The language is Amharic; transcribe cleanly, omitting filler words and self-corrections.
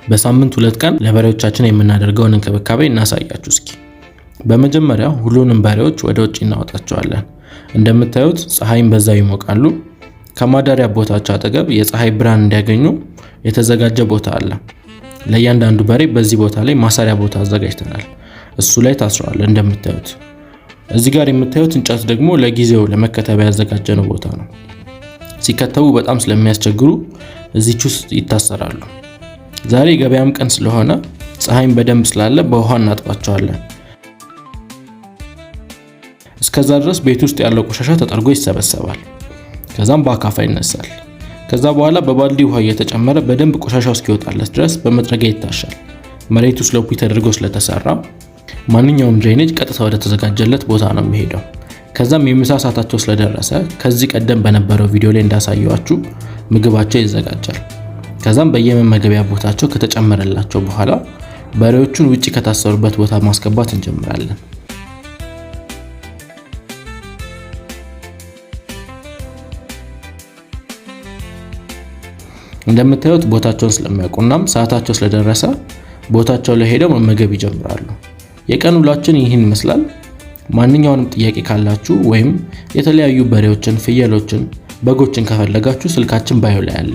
በሳምንት 2 ቀን ለበሬዎቻችን የምናደርገውን እንክብካቤ እናሳያችሁ እስኪ። በመጀመሪያ ሁሉንም በሬዎች ወደ ውጭ እናወጣቸዋለን። እንደምታዩት ፀሐይን በዛው ይሞቃሉ። ከማደሪያ ቦታቸው አጠገብ የፀሐይ ብርሃን እንዲያገኙ የተዘጋጀ ቦታ አለ። ለእያንዳንዱ በሬ በዚህ ቦታ ላይ ማሰሪያ ቦታ አዘጋጅተናል። እሱ ላይ ታስረዋል እንደምታዩት። እዚህ ጋር የምታዩት እንጨት ደግሞ ለጊዜው ለመከተቢያ ያዘጋጀነው ቦታ ነው። ሲከተቡ በጣም ስለሚያስቸግሩ እዚች ውስጥ ይታሰራሉ። ዛሬ ገበያም ቀን ስለሆነ ፀሐይም በደንብ ስላለ በውሃ እናጥባቸዋለን። እስከዛ ድረስ ቤት ውስጥ ያለው ቆሻሻ ተጠርጎ ይሰበሰባል። ከዛም በአካፋ ይነሳል። ከዛ በኋላ በባልዲ ውሃ እየተጨመረ በደንብ ቆሻሻው እስኪወጣለት ድረስ በመጥረጊያ ይታሻል። መሬቱ slope ተደርጎ ስለተሰራ ማንኛውም drainage ቀጥታ ወደ ተዘጋጀለት ቦታ ነው የሚሄደው። ከዛም የምሳ ሰዓታቸው ስለደረሰ ከዚህ ቀደም በነበረው ቪዲዮ ላይ እንዳሳየኋችሁ ምግባቸው ይዘጋጃል። ከዛም በየመመገቢያ ቦታቸው ከተጨመረላቸው በኋላ በሬዎቹን ውጪ ከታሰሩበት ቦታ ማስገባት እንጀምራለን። እንደምታዩት ቦታቸውን ስለሚያውቁናም ሰዓታቸው ስለደረሰ ቦታቸው ላይ ሄደው መመገብ ይጀምራሉ። የቀን ውሏችን ይህን ይመስላል። ማንኛውንም ጥያቄ ካላችሁ ወይም የተለያዩ በሬዎችን፣ ፍየሎችን፣ በጎችን ከፈለጋችሁ ስልካችን bio ላይ አለ።